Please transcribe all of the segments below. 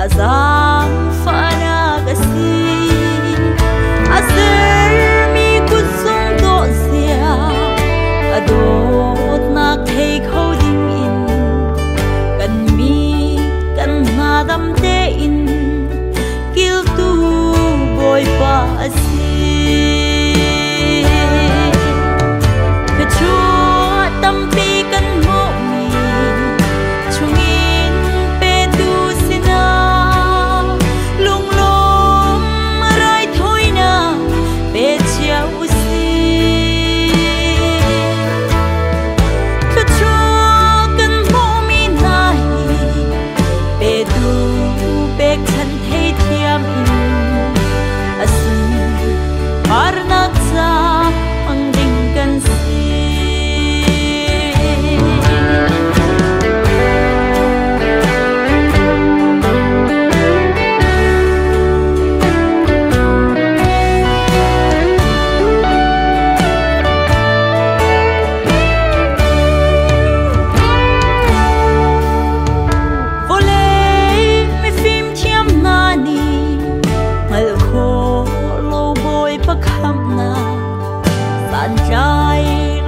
A zaangfahnak a si. A sermi kutzung dawh zia, a dawtnak thei kho ding in kan mit kan hna dam tein kiltu Bawipa a si. Thluachuah tampi kan hmuhmi chungin petu sinah lunglawm raithawinak pe cio u sih. Thluachuah kan hmuhmi hna hi petu pekchanh theithiam in a sunparnak ca hmang ding kan si. Vawlei mifim thiam hna nih hngalh khawh lo Bawipa khamhnak santlai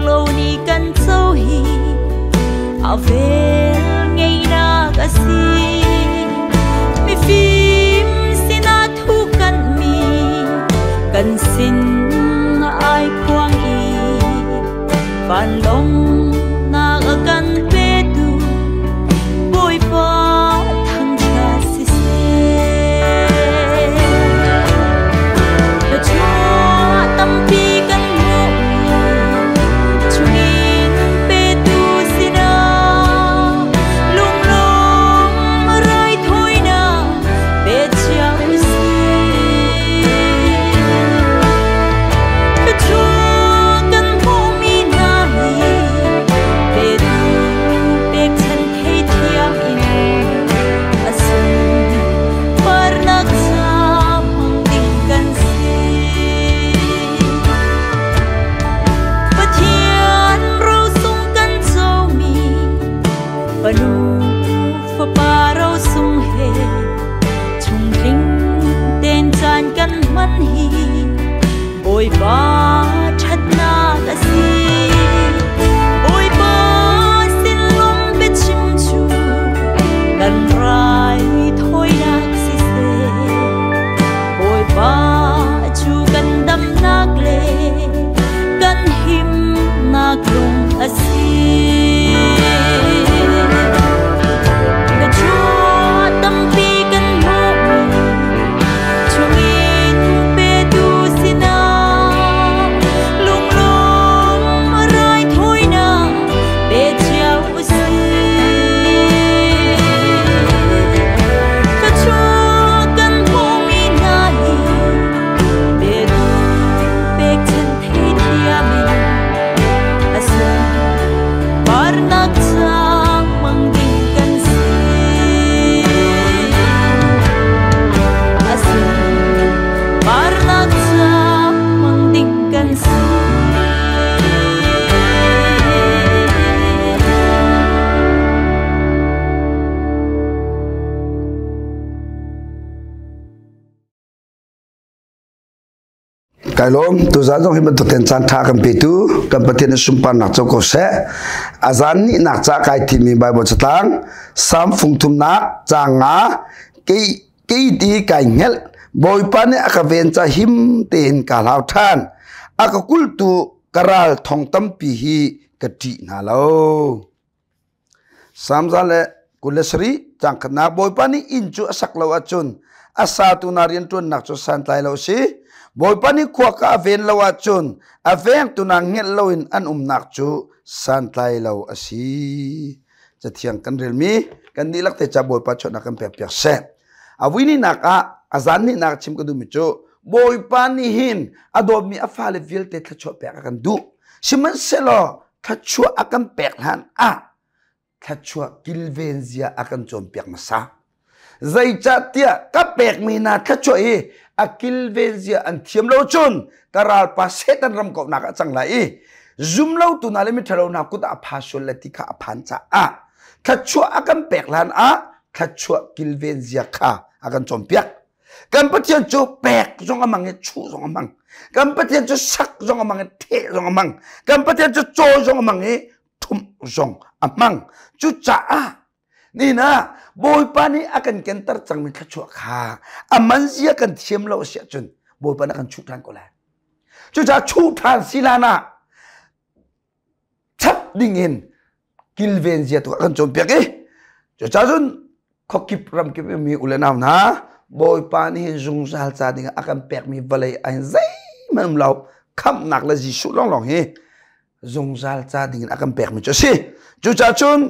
lo nih kan co hi a vel ngeihnak a si. Mifim sinah thu kan mi kan sin ai phuang i vanlawng nak a kan petu Bawipa thangṭhat siseh. Thluachuah tampi kan hmuhmi chungin petu sinah lunglawm raithawinak pe cio u sih. Thluachuah kan hmuhmi hna hi petu pekchanh theithiam in a sunparnak ca hmang ding kan si. Pathian rosung kan comi fanu fapa rosung he chungtling ten caan kan hman hi Bawipa ṭhatnak a si. Bawipa sinlung biachim cu kan raithawinak siseh. Bawipa cu kan damnak le kan himnak lung a si. Thluachuah tampi kan hmuhmi chungin petu sinah lunglawm raithawinak pe cio u sih. Thluachuah kan hmuhmi hna hi petu pekchanh theithiam in a sunparnak ca hmang ding kan si. A sunparnak ca hmang ding kan si. Kai lawm tuzan zong hi bantuk ten caan tha kan petu kan Pathian in sunparnak co ko seh. Azan ni nak ca kai thimi Bible catlang Psalm fung thumnak caang nga kei kei ti kai hngelh Bawipa nih a ka ven ca him tein ka hlau ṭhan. A ka kultu ka ral thong tampi hi ka ṭih hna lo. Psalm 127 caang khatnak Bawipa nih inn cu a sak lo ahcun a satu na rianṭuannak cu santlai lo a si. Bawipa nih khua ka a ven lo ahcun a vengtu na ngelh loin an umnak cu santlai lo a si. Cathiang kan relmi kan dihlak te ca Bawipa chawhnak kan pek piak seh. A vuininak ah a zan nihnak chim ka duhmi cu Bawipa nih hin a dawtmi a fale vialte thluachuah pek a kan duh. Sihmanhsehlaw thluachuah a kan pek hlan ah thluachuah kilven zia a kan cawnpiak hmasa. Zeicahtiah ka pekmi hna thluachuah hi a kilven zia an thiam lo cun ka ralpa Satan ram kauhnak ah cang lai i zumlotu hna le miṭhalo hna kut ah a pha sual le ti kha a phan caah thluachuah a kan pek hlan ah thluachuah kilven zia kha a kan cawnpiak. Kan Pathian cu pek zong a hmang i chuh zong a hmang. Kan Pathian cu sak zong a hmang i theh zong a hmang. Kan Pathian cu cawi zong a hmang i thumh zong a hmang. Cucaah nihin ah Bawipa nih a kan kenter cangmi thluachuah kha a man zia kan thiam lo a si ahcun Bawipa nih a kan chuh ṭhan ko lai. Cucaah chuh ṭhan si hlan ah chap dingin kilven zia tu a kan cawnpiak i cucaah cun khuakip ramkip mi u le nau hna Bawipa nih hin zungzal ca dingah a kan pekmi vawlei ah hin zeihmanh um lo khamhnak le Jesuh lawnglawng hi zungzal ca dingin a kan pekmi cu a si. Cucaah cun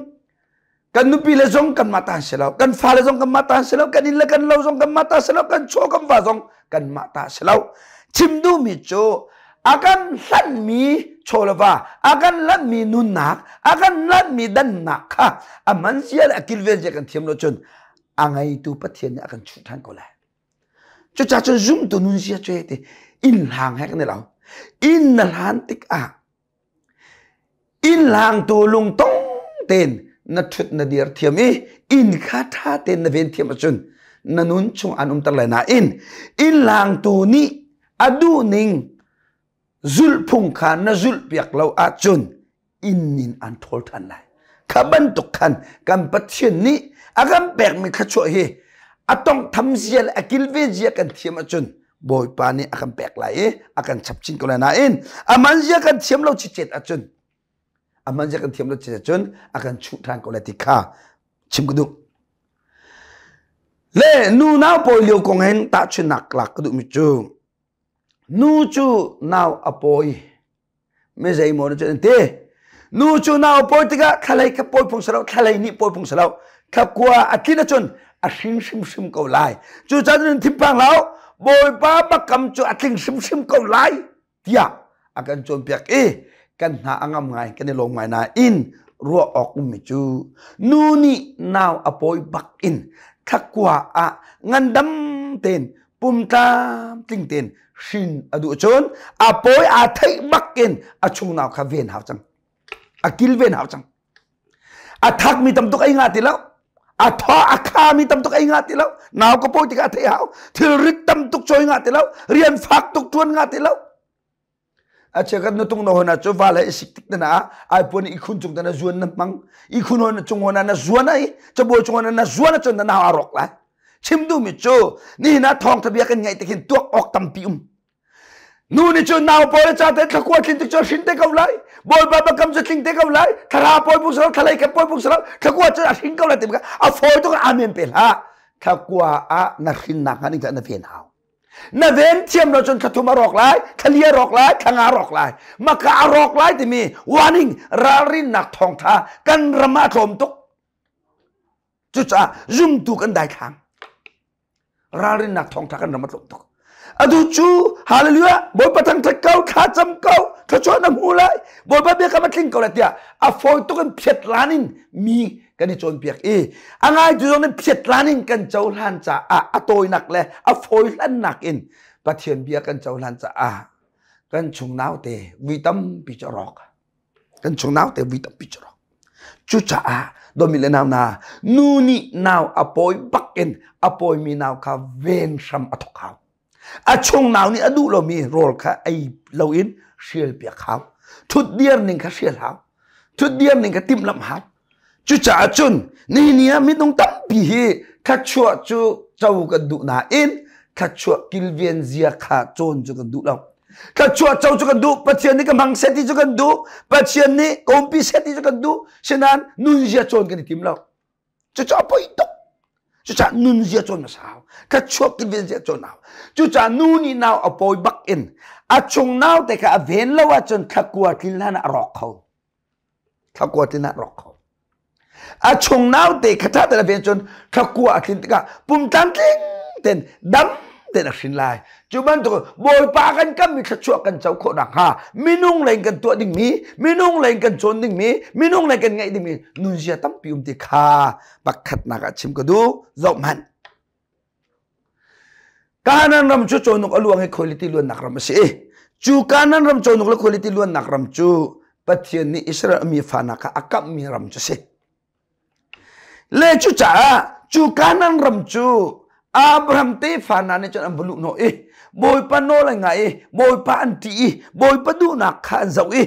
kan nupi le zong kanmah ta si lo, kan fale zong kanmah ta si lo, kan inn le kan lo zong kanmah ta si lo, kan chaw kan va zong kanmah ta si lo. Chim duhmi cu a kan hlanhmi chaw le va, a kan hlanhmi nunnak, a kan hlanhmi dannak kha a man zia le a kilven zia kan thiam lo cun a ngeitu Pathian nih a kan chuh ṭhan ko lai. Cucaah cun zumtu nun zia cu ti inn hlang he kan i lo. Inn na hlan tikah inn hlangtu lungtong tein na ṭhut na dir thiam i inn kha ṭha tein na ven thiam ahcun na nun chung an umter lai nain inn hlangtu nih a duhning zulhphung kha na zulhpiak lo ahcun inn in an ṭhawl ṭhan lai. Kha bantuk khan kan Pathian nih a kan pekmi thluachuah hi a tawnghtham zia le a kilven zia kan thiam ahcun Bawipa nih a kan pek lai i a kan chap chin ko lai nain a man zia kan thiam lo cicet ahcun a man zia kan thiam lo cicet ahcun a kan chuh ṭhan ko lai ti kha chim ka duh. Le nu nau pawi lio kong hin tahchunhnak lak ka duhmi cu nu cu nau a pawi mi zeimaw na cu an ti nu cu nau pawi tikah thlalei kha pawi phung si lo thlalei nih pawi phung si lo thlakua a tlin ahcun a hring hrimhrim ko lai cucaah cun thinphang hlah bawipa bakam cu a tling hrimhrim ko lai tiah a kan cawnpiak i kan hna a ngam ngai kan i lawm ngai nain ruah awk ummi cu nu nih nau a pawi bak in thlakua ah ngandam tein pum tlamtling tein hrin a duh cun a pawi aa theih bak in a chungnau kha ven hau cang a kil ven hau cang a thakmi tam tuk ei nga ti lo a thaw a khami tam tuk ei nga ti lo nau ka pawi tikah a theih hau thilrit tam tuk cawi nga ti lo rian fak tuk tuan nga ti lo A cheukhat nutung no hona cu val he i sik tik te na ai puan i khun cung te na zuan na hmang i khun hon cung hona na zuan ai cabuai cung hona na zuan ahcun na nau a rawk lai chim duhmi cu nihin ah thawngtha bia kan ngaih tik hin tuak awk tampi um nu nih cun nau pawl ca te thlakua tlin tik cu hrin te ko lai bawipa bakam cu tling te ko lai thlara pawi buk salo thlalei kan pawi buk salo thlakua cu a hrin ko lai ti a fawi tuk amen pe hlah thlakua ah na hrin nak hnga ning na ven hau Na ven thiam lo cun thlathum a rawk lai, thlali a rawk lai, thlanga a rawk lai. Maka a rawk lai timi warning ralrinnak thawngtha kan ram ah a tlawm tuk. Cucaah zumtu kan daithlang. Ralrinnak thawngtha kan ram a tlawm tuk. Atu cu hallelujah Bawipa thangthat ko thla cam ko thluachuah na hmu lai Bawipa biakam a tling ko lai tiah a fawi tuk in phiat lan in mi kan i cawnpiak i a ngaitu zong nih phiatlan in kan cohlan caah a tawinak le a fawihlannak in Pathian bia kan cohlan caah kan chung naute vui tampi cu a rawk kan chung naute vui tampi cu a rawk cucaah domi le nau na nu nih nau a pawi bak in a pawimi nau kha ven hram a thok hau A chung nau nih a duh lomi rawl kha ei loin hrial piak hau. Thutdir ning kha hrial hau. Thutdir ning kha timhlamh hau. Cucaah cun nihin ni ah minung tampi hi thluachuah cu co kan duh nain thluachuah kilven zia kha cawn cu kan duh lo. Thluachuah co cu kan duh, Pathian nih ka hmang seh ti cu kan duh, Pathian nih ka umpi seh ti cu kan duh, sinain nunzia cawn kan i tim lo. Cucu a poi tuk. Cucaah nunzia cawn hmasa hau. Thluachuak kilven zia cawn hau. Cucaah nu nih nau a pawi bak in a chung nau te kha a ven lo ahcun thlakua tlin hlan ah a rawk kho. Thlakua tlin ah a rawk kho. A chung nau te kha ṭha tein a ven cun thlakua a tlin tikah pum tlamtling ten dam tein a hrin lai. Cu bantuk Bawipa kan kammi thluachuah kan co khawh nakhnga minung lei in kan tuah dingmi, minung lei in kan cawn dingmi, minung lei kan ngeih dingmi nunzia tampi um ti kha pakhatnak ah chim ka duh. Zoh hmanh. Kanan ram cu cawhnuk a luang i khuailiti luannak ram a si i cu Kanan ram cawhnuk le khuailiti luannak ram cu Pathian nih Israel mi fa hna kha a kamhmi ram cu a si. Le cucaah Cu Kanaan ram cu Abraham tefa hna nih cun an va luh hnawh i Bawipa nawl an ngai i Bawipa an ṭih i Bawipa duhnak kha an zoh i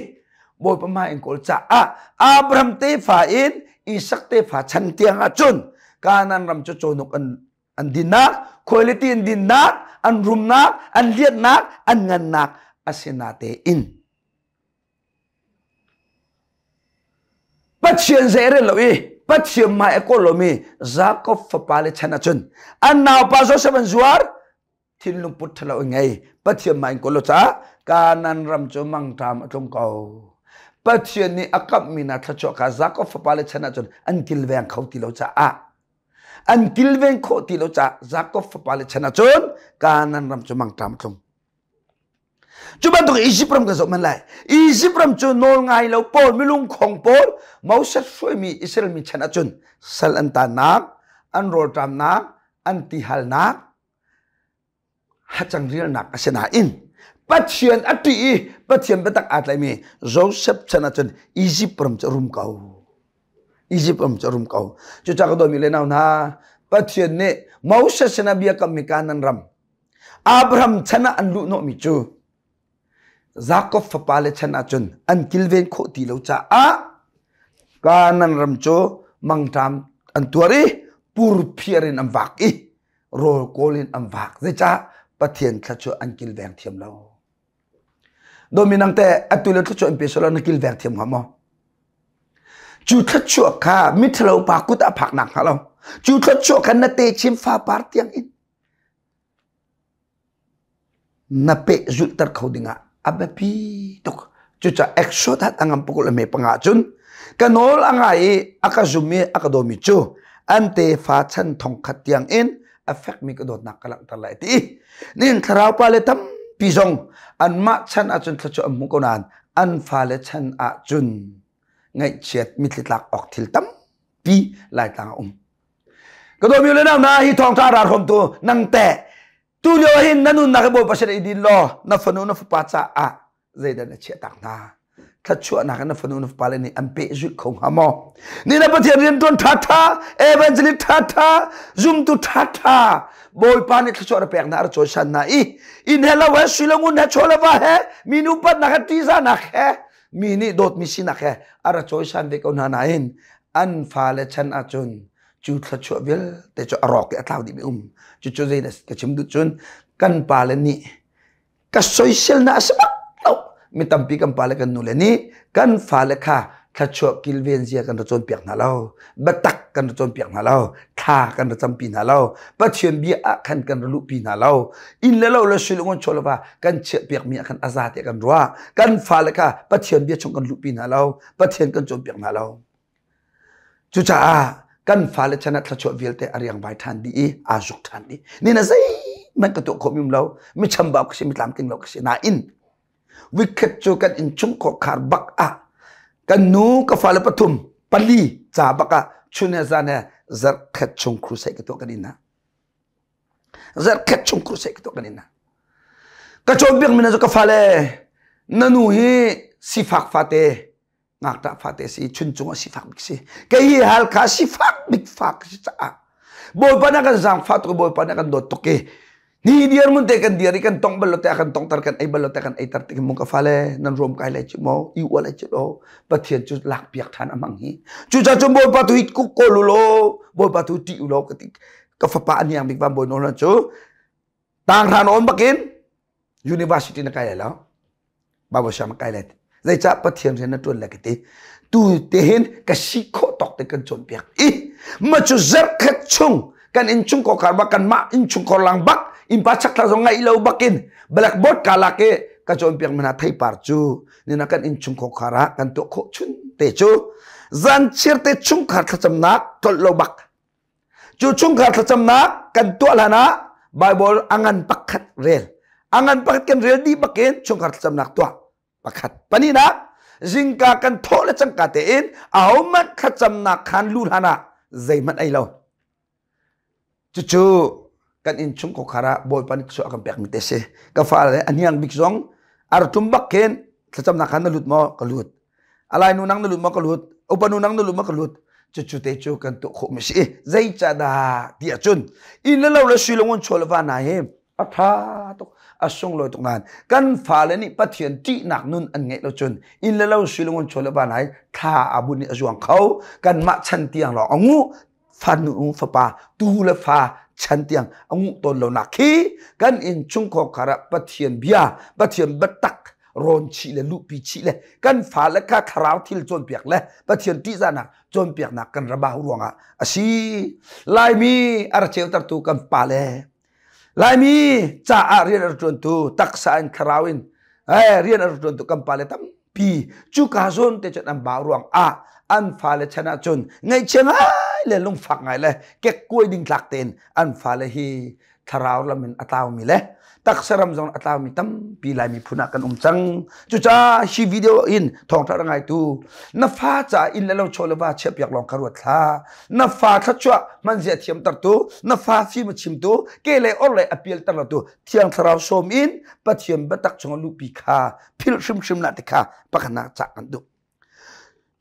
Bawipa hmai an kawl caah Abraham tefa in Isak tefa chan tiang ah cun Kanaan ram cu cawhnuk an dinnak, quality an dinnak, an rumnak, an lianhnak, an ngannak a si natein Pathian zei rel lo i Pathian hmai a kawl lomi Jakob fapa le chan ahcun an naupa Joseph an zuar thinlung put ṭhalo in ngei Pathian hmai in kawl lo caah Kanaan ram cu mangṭam a tlung ko. Pathian nih a kamhmi hna thluachuah kha Jakob fapa le chan ahcun an kilveng kho ti lo caah an kilveng khawh ti lo caah Jakob fapa le chan ahcun Kanaan ram cu mangṭam a tlung. Cu bantuk Egypt ram kan zoh men lai. Egypt ram cu nawl ngai lo pawl, milung khong pawl, Moses hruaimi Israel mi chan ahcun sal an tannak, an rawlṭamnak, an tihalnak, hacang rialnak a si nain Pathian a ṭih i Pathian biatak aa tlaimi Joseph chan ahcun Egypt ram cu a rum ko. Egypt ram cu a rum ko. Cucaah ka dawmi le nau hna, Pathian nih Moses sinah bia kammi Kanaan ram Abraham chan ah an luhhnawhmi cu Jakob fapale chan ahcun an kilven khawh ti lo caah Kanaan ram cu mangṭam an tuar i purphiar in an vak i rawl kawl in an vak. Zeicah Pathian thluachuah an kilveng thiam lo. Dawmi nang teh atu le thluachuah an pe selaw na kilveng thiam hnga maw? Cu thluachuah kha miṭhalo pa kut ah phak nak hnga lo. Cu thluachuah kha na techin fapar tiang in Na pehzulhter kho dingah a biapi tuk. Cucaah Exodus a ngam pakul a hme panga ahcun ka nawl a ngai i a ka zum i a ka dawmi cu an tefa chan thongkhat tiang in a fekmi ka dawtnak ka langhter lai ti. Nihin thlarau pa le tampi zong anmah chan ahcun thluachuah an hmu ko nain an fale chan ahcun ngaihchiat mitthli tlak awk thil tampi Laitlang a um. Ka dawmi le nau na hi thawngṭha ral hrawmtu nang teh tu lio hin na nunnak hi Bawipa sin i din law na fanu na fapa caah zeidah na chiah tak hna thluachuahnak in na fanu na fapa le nih an pehzulh kho hnga maw ni na Pathian rianṭuan ṭhaṭha evangelist ṭhaṭha zumtu ṭhaṭha Bawipa nih thluachuah na pek hna a cawisan hna i inn he lo he sui le ngun he chaw le va he mi nu patnak he ṭihzahnak he mi nih dawtmi sinak he a ra cawisan ve ko hna nain an fale chan ahcun cu thluachuah vialte cu a rawk i a tlau dihmi um. Cucu zei ka chim duh cun kan pale nih ka soisel na a si bak lo. Mi tampi kan pale kan nule nih kan fale kha thluachuah kilven zia kan ra cawnpiak hna lo. Biatak kan ra cawnpiak hna lo. Thla kan ra campi hna lo. Pathian bia ah khan kan ra luhpi hna lo. Inn le lo le sui le ngun chaw le va kan chiahpiakmi ah khan a za te kan ruah. Kan fale kha Pathian bia chung kan luhpi hna lo. Pathian kan cawnpiak hna lo. Cucaah kan fale chan ah thluachuah vialte a riangvai ṭhan dih i aa zuk ṭhan dih. Ni na zeihmanh ka tuah khawhmi um lo, mi chambau ka si, mi tlamtling lo ka si. Nain vikhat cu kan innchung khar bak ah kan nu ka fale pathum pali ca bak ah chun he zan he zarhkhat chung crusade ka tuah kan inn ah. Zarhkhat chung crusade ka tuah kan inn ah. Ka cawnpiak mi hna cu ka fale na nu hi sifak fate ngakṭah fate si chuncung ah sifak bik si kei hi Halkha sifak bik fa ka si caah Bawipa nih a kan zaangfah tuk i Bawipa nih a kan dawt tuk i ni dir mun te kan dir i kan tong bal lo te a kan tongter kan ei bal lo te kan eiter tik mung ka fale nan rom kai lai cu maw i ual lai cu lo Pathian cu lak piak ṭhan a hmang hi cucaah cun Bawipa tu hi kuk kawl u law Bawipa tu ṭih u law ka ti ka fapa a niang bik van bawi nawl cu tanghra na on bakin university na kai lai lo Bible siang na kai lai zeicah Pathian rian na ṭuan lai ka ti tu te hin ka si khawh tawk te kan cawnpiak i ma cu zarhkhat chung kan innchung khar bak kan mah innchung khor lang bak innpa chakthla zong ngaih lo bakin blackboard ka lak i ka cawnpiak mana theipar cu nina kan innchung khar ah kan tuah khawh chun te cu zan chir te chungkhar thlacamnak tlolh lo bak Cu chungkhar thlacamnak kan tuah hlan ah Bible a ngan pakhat rel. A ngan pakhat kan rel dih bakin chungkhar thlacamnak tuah. Pakhat. Pahnihnak, zingka kan thawh le cangka tein ahohmanh thlacamnak khan lu hlan ah zeihmanh ei lo. Cucu kan innchung khuakhar ah Bawipa nih thluachuah a kan pekmi te si. Ka fale a hniang bik zong a ra ṭum bak khin thlacamnak khan na lut maw? Ka lut. Alai nu nang na lut maw? Ka lut. Upa nu nang na lut maw? Ka lut. Cucu te cu kan tuah khawh mi si. Zeicahdah ti ahcun inn le lo le sui le ngun chaw le va hna hi a ṭha tuk, a sunglawi tuk nain kan fale nih Pathian ṭihnak nun an ngeih lo cun inn le lo sui le ngun chaw le va hna hi thla a bun i a zuang kho. Kanmah chan tiang lawng a nguh fanu fapa tu le fa chan tiang a nguh tawn lo nak khi kan inn chungkhar khar ah Pathian bia Pathian biatak rawn chih le luhpi chih le kan fale kha thlarau thil cawnpiak le Pathian ṭihzahnak cawnpiaknak kan rabau ruangah a si. Laimi a ra ceutertu kan pale Laimi caah rian a ra ṭuantu taksa in thlarau in rian a ra ṭuantu kan pale tampi cuka zawn te cun an bau ruang ah an fale chan ah cun ngaihchia ngai le lungfak ngai le kekkuai ding tlak tein an fale hi thlarau lam in a tlaumi le taksa ram zong a tlaumi tampi Lai miphun ah kan um cang. Cucaah hi video in thawngṭha ra ngaitu na fa caah inn le lo chaw le va chiahpiak lawng kha ruat hlah. Na fa thluachuah hmanzia thiamtertu, na fa fim a chimtu, ke le or le a pialter lotu Thiang Thlarau sawm in Pathian biatak chungah luhpi kha philh hrimhrim lah ti kha pakhatnak cah kan duh.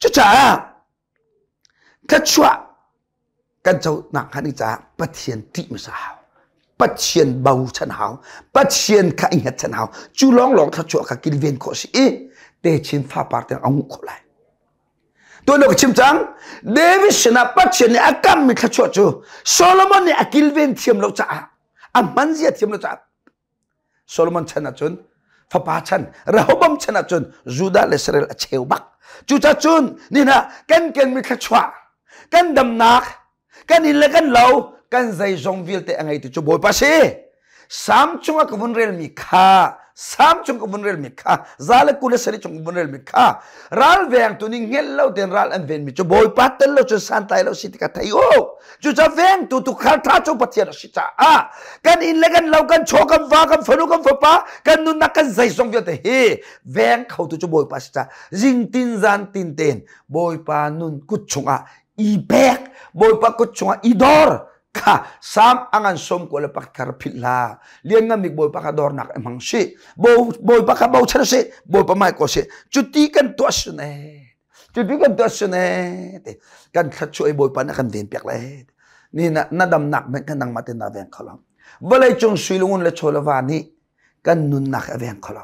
Cucaah Thluachuah kan conak hnga ding caah Pathian ṭih hmasa hau. Pathian bochan hau. Pathian kha i hngatchan hau. Cu lawnglawng thluachuah kha kilven khawh si i techin fapar tiang a nguh khawh lai. Tuan ka chim cang. David sinah Pathian nih a kammi thluachuah cu Solomon nih a kilven thiam lo caah a hman zia thiam lo caah Solomon chan ahcun fapa chan Rehoboam chan ahcun Judah le Israel a cheu bak. Cucacun nihna kan kenmi thluachuah kan damnak kan inn le kan lo kan zeizong vialte a ngeitu cu Bawipa si. Sam chungah ka vun relmi kha Sam chung ka vun relmi kha za le 27 chung ka vun relmi kha ral vengtu nih ngelh lo tein ral an venmi cu Bawipa tel lo cun santlai lo si ti ka thei u. Cucaah vengtu tukhal ṭha cu Pathian a si caah kan inn le kan lo kan chaw kan va kan fanu kan fapa kan nunnak kan zeizong vialte hi veng khotu cu Bawipa si caah zingtin zan tin tein Bawipa nun kut chungah i pek Bawipa kut chungah i dor kha Sam a ngan som ko le pakhat kha philh hlah lianngan bik Bawipa kha dornak i hmang si Bawipa kha bochan si Bawipa mai ko si cuti kan tuah sun ee cuti kan tuah sun ee te kan thluachuah i Bawipa nih kan ven piak le ni na na damnak hmanh kan nangmah te na veng kho lo vawlei cung sui le ngun le chaw le va nih kan nunnak a veng kho lo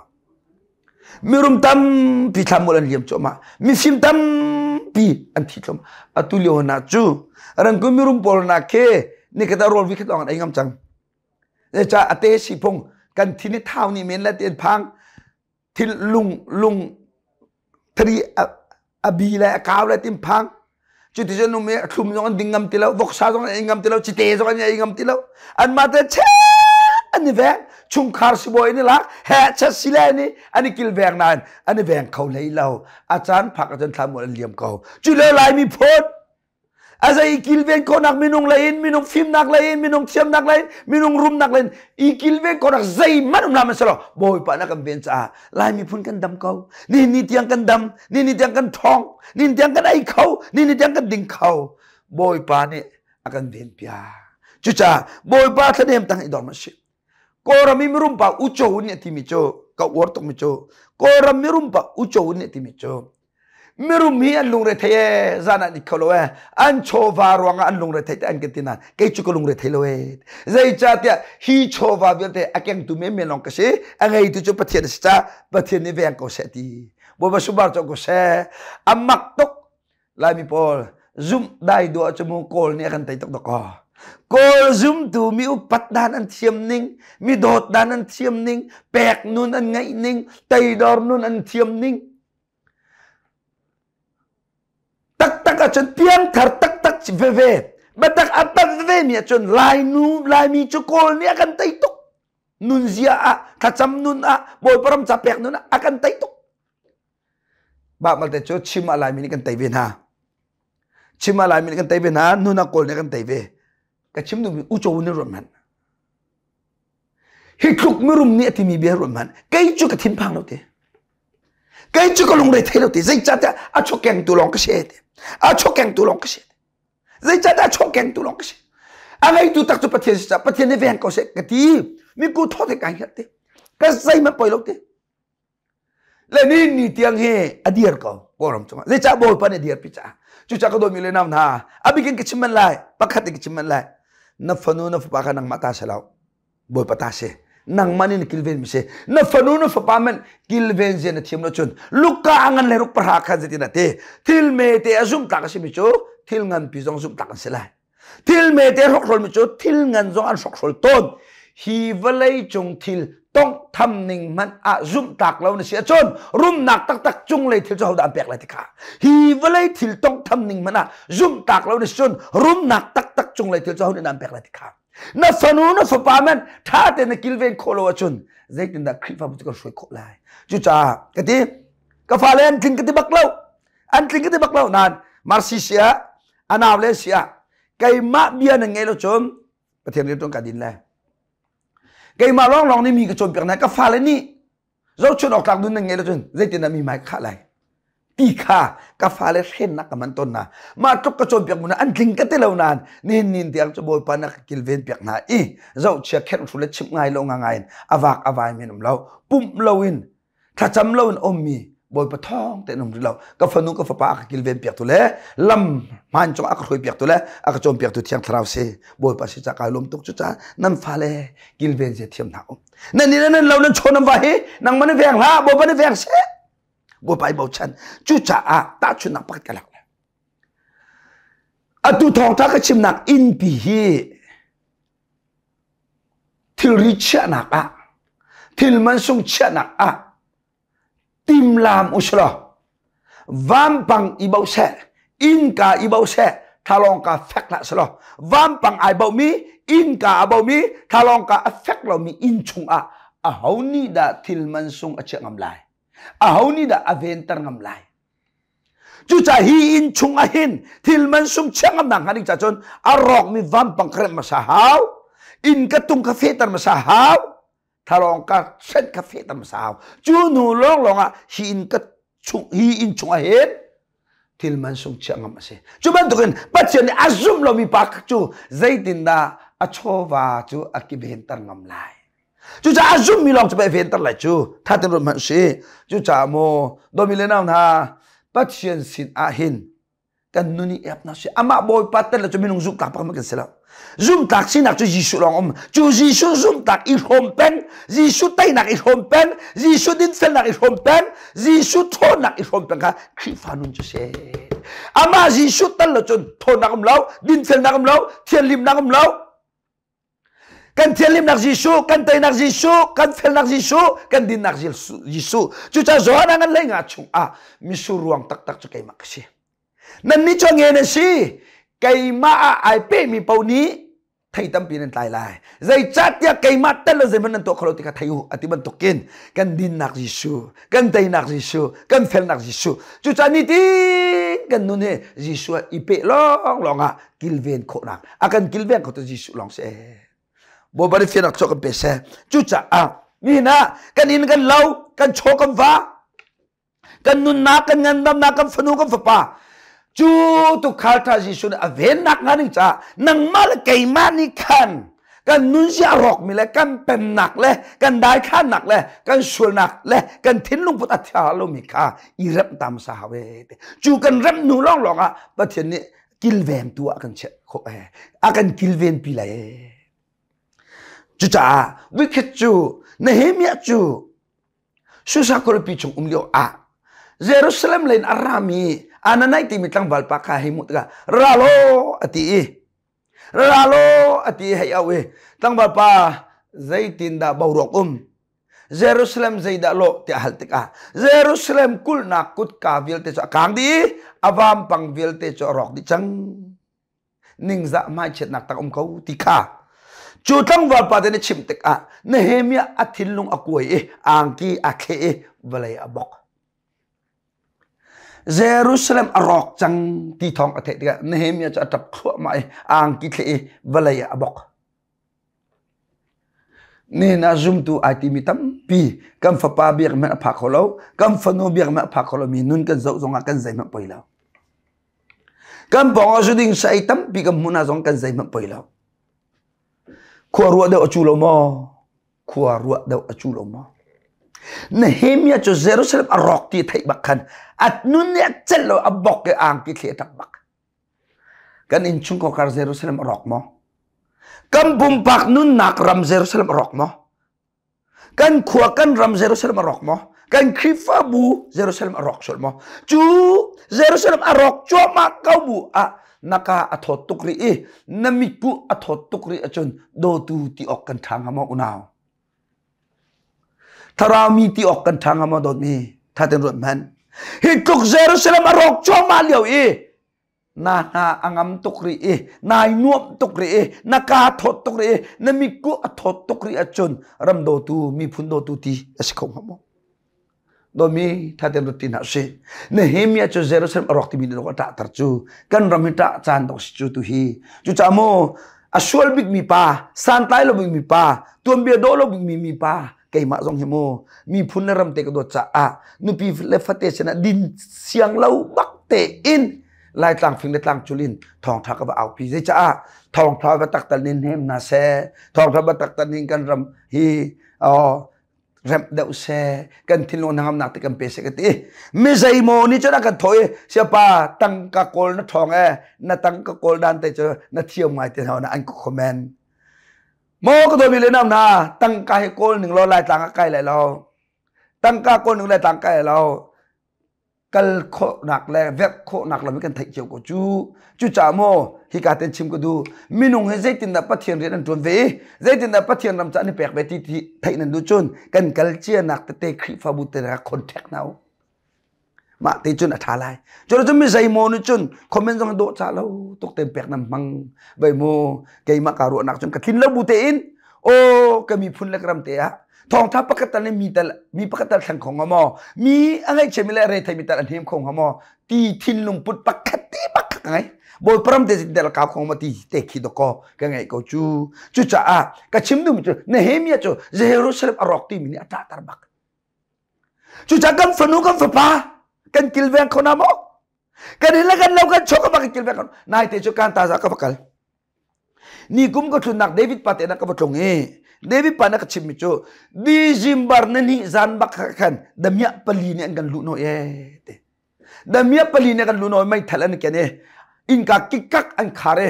Mirum tampi thlamul an liam cuahmah. Mifim tampi an thi thluahmah. Atu lio hna cu rangkun mirum pawl hna khi nikhat ah rawl vi khat lawng an ei ngam cang. Zeicah a te si phung kan thin i thau nih men le ti an phang thil lung lung thari a bi le a kau le tim phang cuti cun um i a thlum zong an ding ngam ti lo voksa zong an ei ngam ti lo cite zong an ei ngam ti lo anmah te che an i veng chungkhar sibawi an i lak he chet sile an i an i kilveng nain an i veng kho hlei lo a caan phak ahcun thlamual an liam ko cu le Laimi phun A zei i kilven khawhnak minung lei in, minung fimnak lei in, minung thiamnak lei in, minung rumnak lei in i kilven khawhnak zeihmanh um hlah hmanh Bawipa na kan ven caah Lai miphun kan dam ko. Ni ni tiang kan dam, ni ni tiang kan ṭhawng, ni ni tiang kan ei kho, ni ni tiang kan ding kho. Bawipa nih a kan ven piak. Cucaah Bawipa thlanem tang i dor ma si. Kawlram i mirum pa Ucho nih a timi cu ka uar tukmi cu Kawlram mirum pa Ucho nih a timi cu Mirum hi an lungre thei ee zan an it kho lo ee an chawva ruangah an lungre thei te an kan ti nain kei cu ka lungre thei lo ee zeicahtiah hi chawva vialte a kengtu menmen lawng ka si a ngeitu cu Pathian a si caah Pathian nih veng ko seh ti Bawipa sunpar co ko seh a mak tuk Laimi pawl zumh dai duah cu mu Kawl nih a kan tei tuk dawkaw Kawl zumtu mi upat dan an thiam ning mi dawt dan an thiam ning pek nun an ngeih ning teidor nun an thiam ning Taktak ahcun piangthar taktak veve biatak a panh veve mi ahcun Lainu Laimi cu Kawl nih a kan tei tuk. Nunzia ah thlacam nun ah Bawipa ram ca pek nun ah a kan tei tuk. Mah malte cu chim ah Laimi nih kan tei ve hna. Chim ah Laimi nih kan tei ve hna, nun ah Kawl nih kan tei ve. Ka chim duhmi uco nih ruat hmanh. Hi tluk mirum nih a timi bia ruat hmanh. Kei cu ka thinphang lo te. Kei cu ka lungre thei lo ti. Zeicahtiah a chawkengtu lawng ka si ti. A chawkengtu lawng ka si. Zeicahtiah a chawkengtu lawng ka si. A ngeitu tak cu Pathian si caah Pathian nih veng ko seh ka ti. Miku thaw te kai hngalh ti. Ka zeihmanh poi lo ti. Le ni ni tiang hi a dir ko Kawlram cungah. Zeicah Bawipa nih a dirpi caah. Cucaah ka dawtmi le nau hna, a bikin ka chim manh lai, pakhat in ka chim manh lai. Na fanu na fapa kha nangmah ta si lo. Bawipa ta si. Nangmah nih na kilven mi si. Na fanu na fapa men kilven zia na thiam lo cun Luka a ngan le ruk pahra khan zeitin a ti. Thil mete a zumh tlak a simi cu thil nganpi zong zumh tlak an si lai. Thil mete hrokhrol mi cu thil ngan zong an hrokhrol tawn. Hi vawlei cung thil tonghtham ning hmanh ah zumh tlak lo na si ahcun rumnak taktak cunglei thil cu hodah an pek lai ti kha. Hi vawlei thil tonghtham ning hmanh ah zumh tlak lo na si cun rumnak taktak cunglei thil cu hodah an pek lai ti kha. Na fanu na fapa man ṭha tein na kilven khawh lo ahcun zeitindah Khrihfabu cu kan hruai khawh lai. Cucaah ka ti ka fale an tling ka ti bak lo. An tling ka ti bak lo nain Marsi si ah a nau le si ah keimah bia nan ngei lo cun Pathian rian tuan ka din lai. Keimah lawnglawng nih mi ka cawnpiak hna ka fale nih zohchun awk tlak nun nan ngei lo cun zeitin dah mi hmai ka khah lai ti kha ka fale hrennak ka man tawn hna. Mah tluk ka cawnpiak mu an tling ka ti lo nain nihin nin tiang cu Bawipa na ka kilven piak hna i zohchia kherh hru le chimh ngai lo nga ngai in a vak a vai men um lo pumh lo in thlacam lo in ummi Bawipa thawng tein um rih lo ka fanu ka fapa a ka kilven piak tu le lam hmaan cung a ka hruai piak tu le a ka cawn piak tu thiang thlarau si Bawipa si ca kai lawm tuk cu ca nan fale kilven zia thiam hna um nan ni nan lo nan chaw nan va hi nangmah na veng hlah Bawipa na veng seh Bawipa i bochan cucaah tahchunhnak pakhat ka lak atu thawngtha ka chimnak innpi hi Thilri chiahnak ah, thil mansung chiahnak ah timlam usilaw vampang i boh seh, innka i boh seh, thalawngka fek hlah selaw vampang ai bohmi, innka a bohmi, thalawngka a fek lomi inn chungah aho nih dah thil mansung a chiah ngam lai? Aho nih dah a venter ngam lai? Cucaah hi inn chung ah hin thil man sung chiah ngamnak hnga ding ca cun a rawkmi vampang kha remh hmasa hau. Inn ka tung kha fehter hmasa hau. Thalawng ka hrenh kha fehter hmasa hau. Cu hnu lawnglawng ah hi inn ka chung hi inn chung ah hin thil man sung chiah ngam a si. Cu bantukin Pathian nih a zumh lomi pa cu zeitindah a chawva cu a ki venter ngam lai. Cucaah a zummi lawng cu pei venter lai cu thatin ruat hmanh si. Cucaah maw dawmi le nau hna Pathian sin ah hin kan nun i ep hna si. Amah Bawipa tel le cu minung zumhtlak bak kan si lo. Zumhtlak sinak cu Jesuh lawng um. Cu Jesuh zumhtlak i hrawm peng, Jesuh teinak i hrawm peng, Jesuh dinfelnak i hrawm peng, Jesuh ṭhawnnak i hrawm peng kha Khrihfa nun cu si. Amah Jesuh tel lo cun ṭhawnnak um lo, dinfelnak um lo, thianhlimnak um lo. Kan thianhlimnak Jesuh, kan teinak Jesuh, kan felnak Jesuh, kan dinnak Jesuh. Cucaah Johan ngan lei nga chungah misur ruang taktak cu keimah ka si. Nannih cu nge na si. Keimah ah ai pehmi paoh nih thei tampi nan tlai lai. Zeicahtiah keimah tel lo zeihmanh nan tuah kho lo ti kha thei u a ti bantukin kan dinnak Jesuh, kan teinak Jesuh, kan felnak Jesuh. Cucaah nitin kan nun hi Jesuh ah i peh lawnglawng ah kilven khawhnak a kan kilveng kho tu Jesuh lawng si Bawipa nih fiannak chuah kan pe seh cucaah nihin ah kan inn kan lo kan chaw kan va kan nunnak kan ngandamnak kan fanu kan fapa cu tukhal tha Jesuh nih a vennak hnga ding caah nangmah le keimah nih khan kan nunzia a rawkmi le kan pemnak le kan daithlannak le kan sualnak le kan thinlung put a thia lomi kha i remh ta hmasa hau e cu kan remh hnu lawnglawng ah Pathian nih kilvengtu ah kan chiah khawh ee a kan kilven pi lai ee cucaah vikhat cu Nehemiah cu Susa khualipi chung um lio ah Jerusalem lei in a rami Ananai timi tlangval pa kha hei hmuh tikah ra law a ti i ra law a ti i hei auh i tlangval pa zeitindah boruak um Jerusalem zeidah lawh tiah hal tikah Jerusalem kulhnak kutka vialte cu a kang dih i a vampang vialte cu a rawk dih cang. Ningzah hmaichiatnak tak um ko ti kha cu tlangval pa te nih chimh tikah Nehemiah a thinlung a kuai i angki a thleh i vawlei a bok. Jerusalem a rawk cang ti thawng a theih tikah Nehemiah cu a ṭap thluahmah i angki thleh i vawlei ah a bok. Nihin ah zumtu ai timi tampi kan fapa biak hmanh a phak kho lo, kan fanu biak hmanh a phak kho lomi nun kan zoh zongah kan zeihmanh poi lo. Kan pawng ah zuding sai tampi kan hmuh hna zong kan zeihmanh poi lo. Khua ruah deuh a cu lo maw? Khua ruah deuh a cu lo maw? Nehemiah cu Jerusalem a rawk ti theih bak khan a nun nih a celh lo a bok i angki thli a ṭap bak. Kan innchungkhar Jerusalem a rawk maw? Kan pumpak nunnak ram Jerusalem a rawk maw? Kan khua kan ram Jerusalem a rawk maw? Kan Khrihfabu Jerusalem a rawk sual maw? Cu Jerusalem a rawk cuahmah ko bu ah naka a thawt tuk rih i na mitkuh a thawt tuk rih ahcun dawtu ti awk kan ṭha hnga maw unau? Thlarau mi ti awk kan ṭha hnga maw dawtmi? Ṭha tein ruat hmanh. Hi tluk Jerusalem a rawk cuahmah lio i na hna a ngam tuk rih i nai nuamh tuk rih i na kaa thawt tuk rih i na mitkuh a thawt tuk rih ahcun ram dawtu miphun dawtu ti a si kho hnga maw? Dawmi thaten rut ti hna usih. Nehemiah cu Jerusalem a rawk timi nih a ṭahter cu kan ram hi ṭah caan dawh si cu tu hi. Cucaah maw a sual bikmi pa, santlai lo bikmi pa, tuanbia dawh lo bikmi mi pa, keimah zong hi mu miphun le ram te ka dawt caah nupi le fate sinah din siang lo bak tein Laitlang fing le tlang cul in thawngṭha ka va aupi. Zeicaah thawngṭha va taktal nin hnem hna seh, thawngṭha va taktal nin kan ram hi oh, remh deuh seh kan thinlung hnangamnak te kan pe seh ka ti mi zeimaw nih cun a kan thawh i siapa tangka kawl na ṭhawng e na tangka kawl dan te cu na thiam ngai te hna an ka comment maw ka dawmi le nau na tangka hi kawl ning law laitlang ah kai lai lo tangka kawl ning laitlang kai lai lo kal khawhnak le verh khawhnak lam kan theih cio ko cu. Cucaah maw hika ten chim ka duh minung hi zeitindah Pathian rian an ṭuan ve i zeitindah Pathian ram ca an i pek ve ti ti theih nan duh cun kan kal cianak tete Khrihfabu te rak contact hna u. Mah te cun a ṭha lai. Cu cun mi zeimaw nih cun comment zong dawh ca lo tuk ten pek nan hmang vai mu keimah ka ruahnak cun ka tlin lo bu tein aw ka miphun le ka ram te ah thawngtha pakhat tal mi tal mi pakhat tal thleng kho hnga maw mi a ngaihchia mi le re thei mi tal a hnem kho hnga maw ti thinlung put pakhat te pakhat ka ngei bawipa ram te del ka kho ma ti te khi doko ka ngei ko cu cucaah ka chim duhmi cu Nehemiah cu Jerusalem a rawk timi nih a ṭahter bak cucaah kan fanu kan fapa kan kilveng kho na maw kan in le kan lo kan chok ka bak kilveng kho nai te cu kan ta za ka va kal Ni kum ka tlunnak David pa te na ka va tlung i David pa na ka chimmi cu December na ni zan bak khan damiah pali nih an kan luh nawi e te. Damiah pali nih kan luh nawi meithal an ken i innka kikak an khar i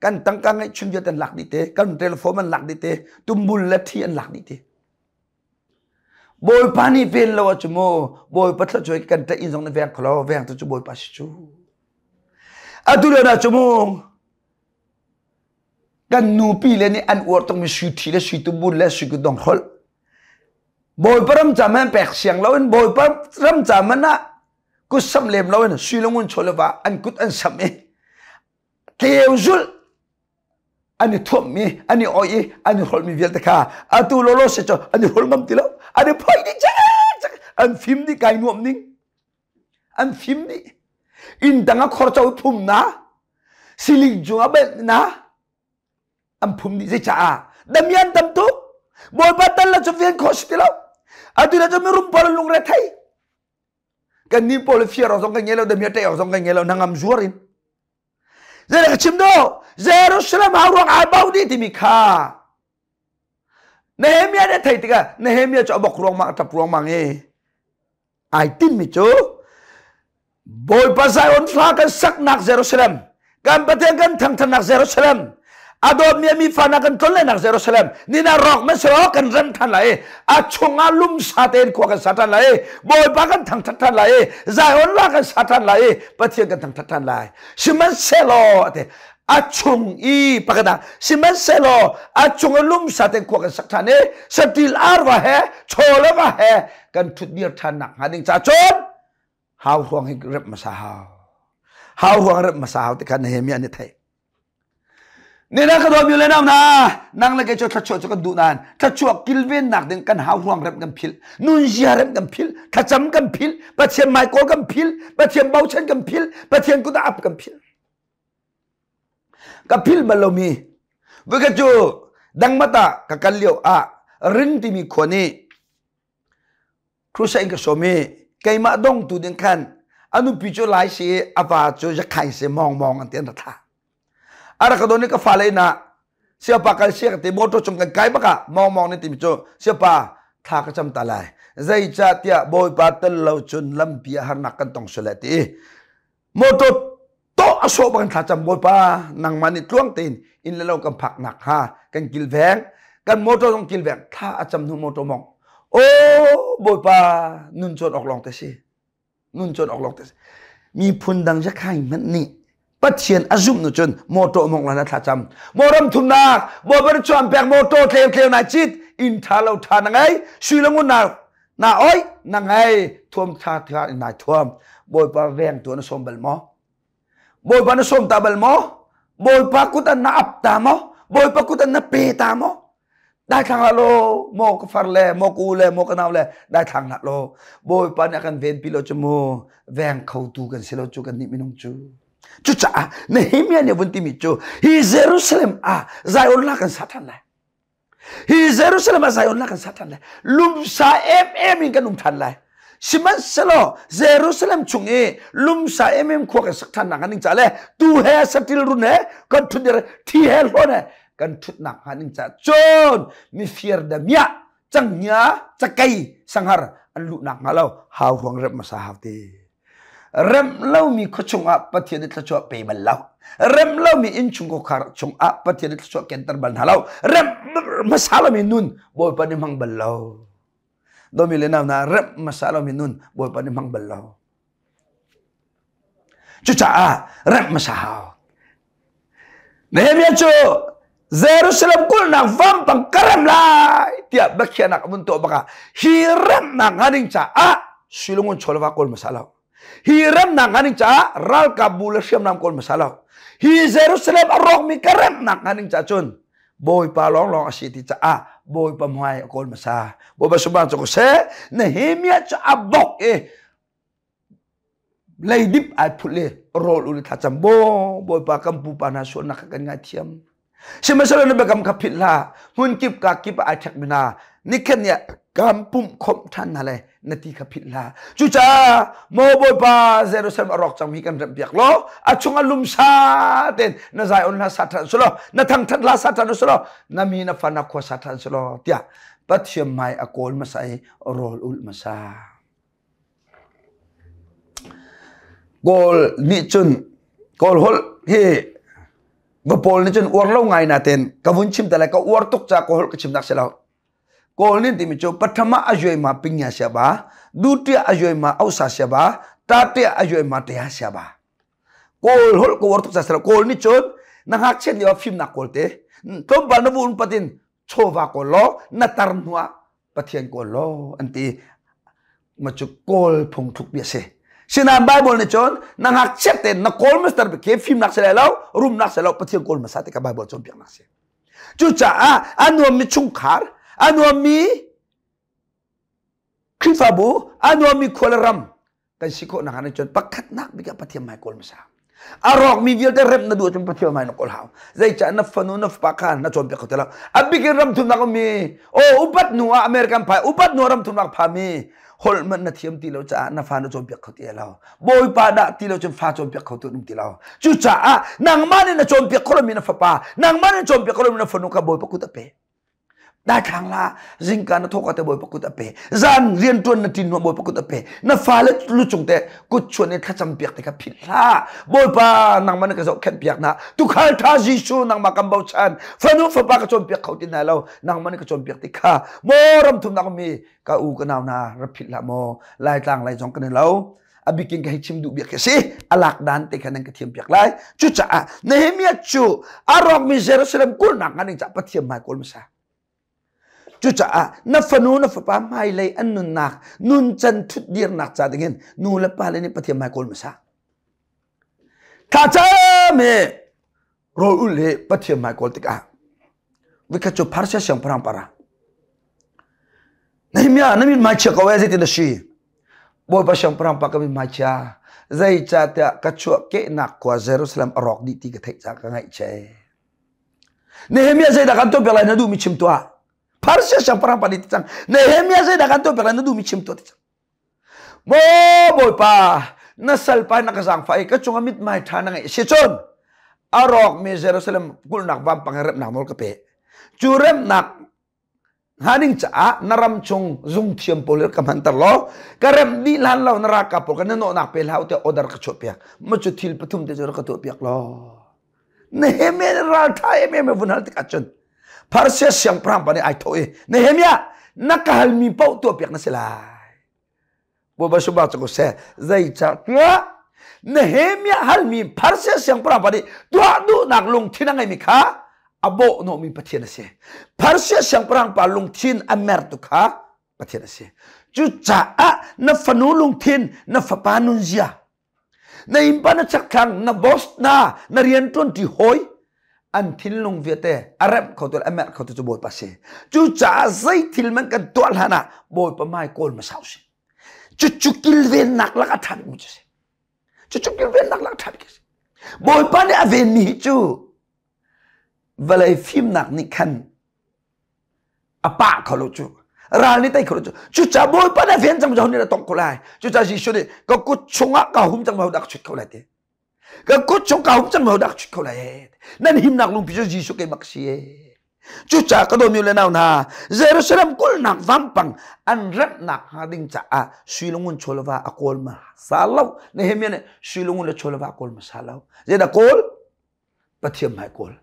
kan tangka ngeihchun vialte an lak dih te kan telephone an lak dih te tumbul le thi an lak dih te. Bawipa nih ven lo ahcun mu Bawipa thluachuah kan ṭah inn zong na veng kho lo veng tu cu Bawipa si cu. Atu lio na cu mu Kan nupi le nih an uar tukmi sui ṭhi le sui tubun le sui kutdong hrolh. Bawipa ram ca man pek siang loin Bawipa ram ca man ah kut samh lem loin sui le ngun chaw le va an kut an samh i tleu zulh an i thuammi an i oih i an i hrolhmi vialte kha atu lawlaw se cu an i hrolh ngam ti lo an i phoih dih cek an fim dih kai nuam ning An fim dih. Inn tang ah khor co phum na, siling cung ah belh na, an phum dih zeicaah damian tam tuk. Bawipa tal la cu ven khawh si ti lo. Atu le cu mirum pawl an lungre thei. Kan nih pawl fiar awk zong kan ngei lo, damian ṭei awk zong kan ngei lo, nangam zuar in. Zei ka chim do? Jerusalem hau ruang ai bau dih timi kha Nehemiah nih a theih tikah Nehemiah cu a bok ruangmang a ṭap ruangmang i ai tinhmi cu Bawipa Zion hla kan saknak Jerusalem kan Pathian kan thangthatnak Jerusalem a dawtmi a mi fa kan tlonlenak Jerusalem nina rawk man selaw kan rem than lai a chungah lumsa tein khua kan sa than lai Bawipa kan thangthat than lai Zion la kan sa than lai Pathian kan thangthat than lai sihmanhsehlaw ate a chung i pakhat ah sihmanhsehlaw a chung i lumsa tein khua kan sak than i satil arva he chawle va he kan ṭhutdir ṭhan nak hnga ding ca cun hau hruang hi rep hmasa hau hau hruang rep hmasa hau ti kha Nehemiah nih theih Nina ka dawmi le nau na nang le kei cu thluachuah cu kan duh nain thluachuah kilvennak ding kan hau hruang rep kan philh nunzia rep kan philh thlacam kan philh Pathian hmaikawl kan philh Pathian bochan kan philh Pathian kut ah ap kan philh Ka philh bal lomi voikhat cu dangmat ah ka kal lio ah ring timi khua nih crusade in ka sawm i keimah dongtu ding khan a nupi cu lai si i a va cu zakhain si mawng mawng an ti an ra thlah. A rak ka don i ka fale inn ah siapa kal sia ka ti motor cung kan kai bak ah mawng mawng nih timi cu siapa thla ka cam ta lai. Zeicahtiah Bawipa tel lo cun lampi ah harnak kan tong sual lai ti. Motor tawh a sawh bang thlacam Bawipa nangmah nih tluang tein inn le lo kan phak nak hnga kan kilveng kan motor zong kilveng thla a cam hnu motor mong. Aw Bawipa nun cawn awk lawng te si. Nun cawn awk lawng te si. Miphun dang zakhai hmanh nih Pathian a zumh nu cun motor mong la thla cam. Maw ram thumnak Bawipa nih chuan pek motor tleu tleu nai cit inn tha lo tha na ngei sui le ngun na na oi na ngei thuam tha tha in nai thuam Bawipa veng tu na sawm bal maw? Bawipa na sawm ta bal maw? Bawipa kut an na ap ta maw? Bawipa kut an na pe ta maw? Daithlang hlah law maw ka far le maw ka u le maw ka nau le daithlang hlah law Bawipa nih a kan venpi lo cu mu veng khotu kan si lo cu kan nih minung cu. Cucaah Nehemiah nih a vun timi cu hi Jerusalem ah Zion la kan sa ṭhan lai. Hi Jerusalem ah Zion la kan sa ṭhan lai. Lumsa emem in kan um ṭhan lai. Sihmanhsehlaw Jerusalem chung i lumsa emem khua kan sak ṭhan nak ning ca le tu he saṭil run he kan ṭhut thi he hlawn he kan ṭhutnak hnga ning ca cun mifir damiah canghngia cakei sanghar an luhnak hnga lo hau ruang remh hmasa hau ti. Remh lomi khua chungah Pathian nih thluachuah pe bal lo. Remh lomi innchung khuakhar chungah Pathian nih thluachuah kenter bal hna lo. Remh hmasa lomi nun Bawipa nih hmang bal lo. Domi le nau na remh hmasa lomi nun Bawipa nih hmang bal lo. Cucaah remh hmasa hau. Nehemiah cu Jerusalem kulhnak vampang ka remh lai tiah biakhiahnak a vun tuah bakah hi remhnak hnga ding caah Silungun chawleva kawl hmasa lo. Hi remnak hnga ding caah ralkap bu le hriamnam kawl hmasa lo. Hi Jerusalem a rawkmi ka remhnak hnga ding caah cun Bawipa lawnglawng a si ti caah Bawipa hmai a kawl hmasa. Bawipa subang cu seh Nehemiah cu a bok i leidip ai phulh i rawl ul thlacam baw Bawipa kan pupa hna sualnak kha kan ngaithiam. Sihmanhsehlaw na biakam kha philh hlah hmun kip ka kip ah ai ṭhek mi hna nikhat ni ah kan pumh khawmh ṭhan hna lai na ti kha philh hlah. Cucaah maw Bawipa Jerusalem a rawk cangmi kan remhpiak law a chung a lumsa tein na Zion hla sa ṭhan sulaw na thangṭhat hla sa ṭhan sulaw na mi na fa na khua sa ṭhan sulaw tiah Pathian hmai a kawl hmasa i rawl ulh hmasa. Kawl nih cun Kawl holh hi va pawl nih cun uar lo ngai natein ka vun chim te lai ka uar tuk caah Kawl holh ka chimnak si lo. Kawl nih timi cu pathama a yuai ma pingya sia ba, dutia a yuai ma ausa sia ba, tatia a yuai ma tea sia ba. Kawl holh ka uar tuk caah si lo. Kawl nih cun na ngakchiat lio ah fimnak kawl te, tlawmpal na vun patin chawva kawl law na tar hnu ah Pathian kawl law an ti. Ma cu kawl phungthluk bia si. Sinain Bible nih cun na ngakchiat tein na kawl master ke fimnak si lai lo, rumnak si lo, Pathian kawl hmasa ti kha Bible cawnpiaknak si. Cucaah a nuammi chungkhar, a nuammi Khrihfabu, a nuammi khua le ram kan si khawh nak ah cun pakhatnak bik ah Pathian hmai kawl hmasa. A rawkmi vialte remh na duh ahcun Pathian hmai na kawl hau. Zeicah na fanu na fapa kha na cawnpiak kho ti lo. A bik in ram thumnak ummi, aw upat hnu ah American phai, upat hnu ah ram thumnak phami holh hmanh na thiam ti lo caah na fa na cawnpiak kho ti lo. Bawipa dah ti lo cun fa cawnpiak kho tu an um ti lo. Cucaah nangmah nih na cawnpiak kho lomi na fapa, nangmah nih na cawnpiak kho lomi na fanu kha Bawipa kut a pe. Daithlang la zingka na thawka te Bawipa kut a pe. Zan riantuan na ṭin Bawipa kut a pe. Na fale lucung te kut chuan in thlacam piak te kha philh hlah. Bawipa nangmah na ka zohkhenh piak na. Tukhal ṭha Jesuh nangmah kan bochan. Fanu fapa ka cawnpiak kho ti hna lo. Nangmah na ka cawnpiak ti kha. Maw ram thumnak mi ka u ka nau hna ra philh hlah maw. Laitlang lai zong kan i lo. A bikin ka hei chim duh biak khi si. A lak dan te kha nan ka thiam piak lai. Cucaah Nehemiah cu a rawkmi Jerusalem kulhnak ngan ding caah Pathian hmai kawl hmasa. Cucaah na fanu na fapa hmailei an nunnak nuncan thutdirnak ca dingin nu le pa le nih Pathian hmai kawl hmasa. Thlacam he rawl ul he Pathian hmai kawl tikah vikhat cu Pharsia siangpahrang para Nehemiah na min hmai chia ko eh zeitin a si Bawipa siangpahrang pa ka min hmai chia zeicahtiah ka chuah kehnak khua Jerusalem a rawk dih ti ka theih caah ka ngaihchia Nehemiah zeidah kan tuah piak lai na duhmi chim tuah Pharsia siangpahrang pa nih ti cang Nehemiah zeidah kan tuah piak lai na duhmi chim tuah ti cang Maw Bawipa, na salpa na ka zaangfah i ka cungah mithmai ṭha na ngeih si cun a rawkmi Jerusalem kulhnak vampang he remnak nawl ka pe. Cu remnak Hnga ding caah na ram chung zungthiam pawl ka hmanter law ka remh dih hlan lo na ralkap pawl ka na nawhnak pe hlah tiah order ka chuah piak. Ma cu thil pathum te cu rak ka tuah piak law. Nehemiah ralṭha em em vun hal tikah cun Persia siangpahrang pa nih ai thawh i Nehemiah na ka halmi paoh tuah piak na si lai. Bawipa subah cu ko seh zeicahtiah Nehemiah halmi Persia siangpahrang pa nih tuah duhnak lungthin a ngeimi kha a bawhhnawhmi Pathian a si. Persia siangpahrang pa lungthin a mertu kha Pathian a si. Cucaah na fanu lungthin, na fapa nunzia, na innpa na chakthlang, na boss na, na rianṭuanṭi hawi, an thinlung vialte a remh khotu le a merh khotu cu Bawipa si. Cucaah zei thil man kan tuah hlan ah Bawipa hmai kawl hmasa usih. Cucu kilvennak lak a ṭha bikmi cu si. Cucu kilvennak lak a ṭha bik si. Bawipa nih a venmi hi cu vawlei fimnak nih khan a pah kho lo cu ral nih tei kho lo cu cucaah Bawipa nih a ven cang cu nih a tongh ko lai cucaah Jesuh nih ka kut chungah ka hum cang ma dah ka chut kho lai ti Ka kut chung ka hum cang mo dak chut kho lai. Nan himnak lungpi cu Jesuh keimah ka si e. Cucaah ka dawmi le nau hna, Jerusalem kulhnak vampang an remhnak hnga ding caah sui le ngun chawleva a kawl ma sa lo. Nehemiah nih sui le ngun le chawleva a kawl ma sa lo. Zeidah kawl? Pathian hmai kawl.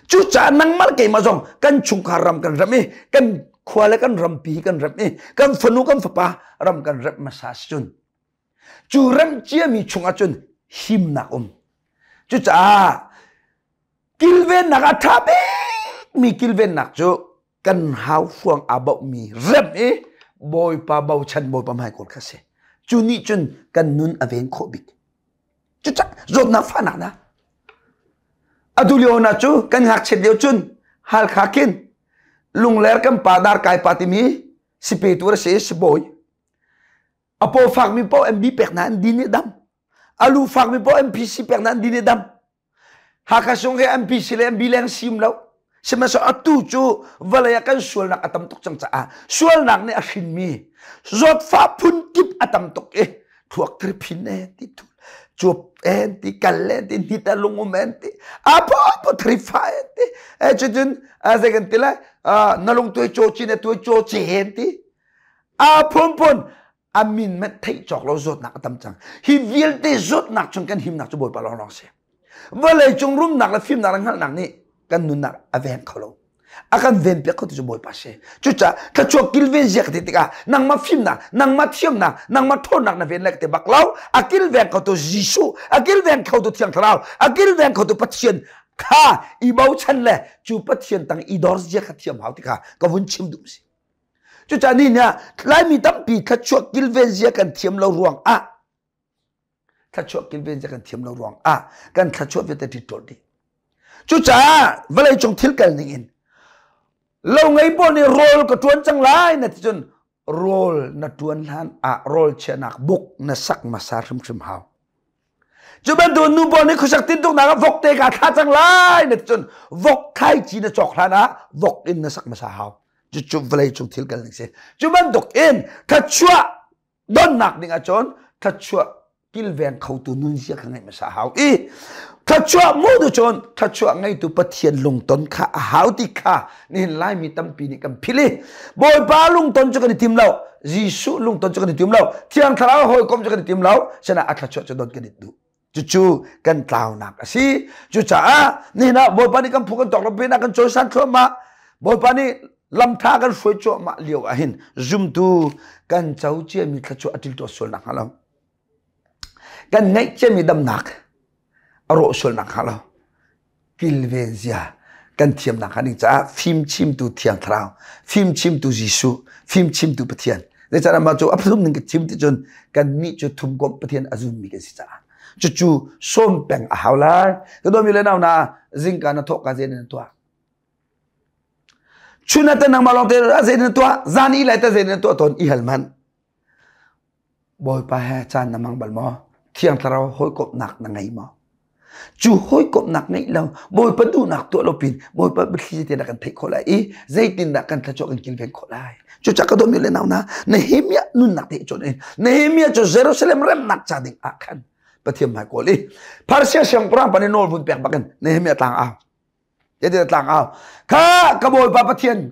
Cucaah nangmah keimah zong kan chungkhar ram kan rem i kan khua le kan rampi kan rem i kan fanu kan fapa ram kan remh hmasa si cun Cu remh ciami chungah cun himnak um. Cucaah kilvennak a ṭha bikmi kilvennak cu kan haufuang aa bauhmi remh i Bawipa bochan Bawipa hmaikawl kha si. Cu nih cun kan nun a ven khawh bik. Cucaah zawtnak fahnak na. Atu lio na cu kan ngakchiat lio cun Halkha khin Lungler kan pa Darkai pa timi sipetu a si sibawi A paw fakmi paoh MB pek hna an din i dam. A lu fakmi paoh MPC pek hna an din i dam. Hakha sung he MPC le MB leng sim lo. Sihmanhsehlaw atu cu vawlei ah kan sualnak a tam tuk cang caah sualnak nih a hrinmi zawtfah phun kip a tam tuk i thluak thriphin e ti thul cuap en ti kal en ti hnit a lungum en ti apo apo thrifa en ti e cucun zei kan ti lai na lung tuai chaw chin e tuai chaw che en ti A phunphun a min met theih cawk lo zawtnak a tam cang. Hi vialte zawtnak chung kan himnak cu Bawipa lawnglawng si. Vawlei cung rumnak le fimnak le hngalhnak nih kan nunnak a veng kho lo. A kan ven piak kho tu cu Bawipa si. Cucaah thluachuak kilven zia ka ti tikah nangmah fimnak, nangmah thiamnak, nangmah ṭhawnnak na ven lai ka ti bak lo. A kilveng kho tu Jesuh, a kilveng kho tu Thiang Thlarau, a kilveng kho tu Pathian kha i bochan le cu Pathian tang i dor zia kha thiam hau ti kha ka vun chim duh si. Cucaah ni nih Laimi tampi thluachuah kilven zia kan thiam lo ruang ah thluachuah kilven zia kan thiam lo ruang ah kan thluachuah vialte ṭiṭṭawl dih. Cucaah vawleicung thil kal ning in lo ngei pawl nih rawl ka ṭuan cang lai na ti cun rawl na ṭuan hlan ah rawl chiahnak buk na sak hmasa hrimhrim hau. Cu bantuk nu pawl nih khuasak tintuknak ah vok te kaa thla cang lai na ti cun vok thlaici na cawk hlan ah vok in na sak hmasa hau. Cucu vawlei cung thil kal ning si. Cu bantuk in thluachuah donnak ding ahcun thluachuah kilveng khotu nunzia kha ngeih hmasa hau i thluachuah mu tu cun thluachuah ngeitu Pathian lungton kha a hau ti kha nihin Laimi tampi nih kan philh i Bawipa lungton cu kan i tim lo Jesuh lungton cu kan i tim lo Thiang Thlarau hawikom cu kan i tim lo sinah a thluachuah cu don kan i duh cucu kan tlaunak a si cucaah nihin ah Bawipa nih kan phu kan tawk lo pinah kan cawisan thluahmah Bawipa nih lamtha kan hruai cuahmah lio ah hin zumtu kan co ciami thluachuah a ṭiltuah sual nak hnga lo kan ngeih ciami damnak a rawh sual nak hnga lo kilven zia kan thiamnak hnga ding caah fimchimtu Thiang Thlarau fimchimtu Jesuh fimchimtu Pathian zeicahtiah mah cu a phun ning ka chim ti cun kannih cu thumkomh Pathian a zummi kan si caah cucu sawm peng a hau lai ka dawmi le nau na zingka na thawk ka zei na tuah chun ah te nangmah lawng te zei na tuah zan i lai te zei na tuah tawn i hal man Bawipa he caan na hmang bal maw? Thiang Thlarau hawikomhnak na ngei maw? Cu hawikomhnak ngeih lo, Bawipa duhnak tuah lo pin Bawipa biathli zeitindah kan theih khawh lai i zeitindah kan thluachuah kan kilven khawh lai? Cucaah ka dawtmi le nau hna, Nehemiah nunnak te cawn in Nehemiah cu Jerusalem remnak ca ding ah khan Pathian hmai kawl i Persia siangpahrang pa nih nawl vun pek bakin Nehemiah tlang au. Zeitindah tlang au? Kha ka Bawipa Pathian.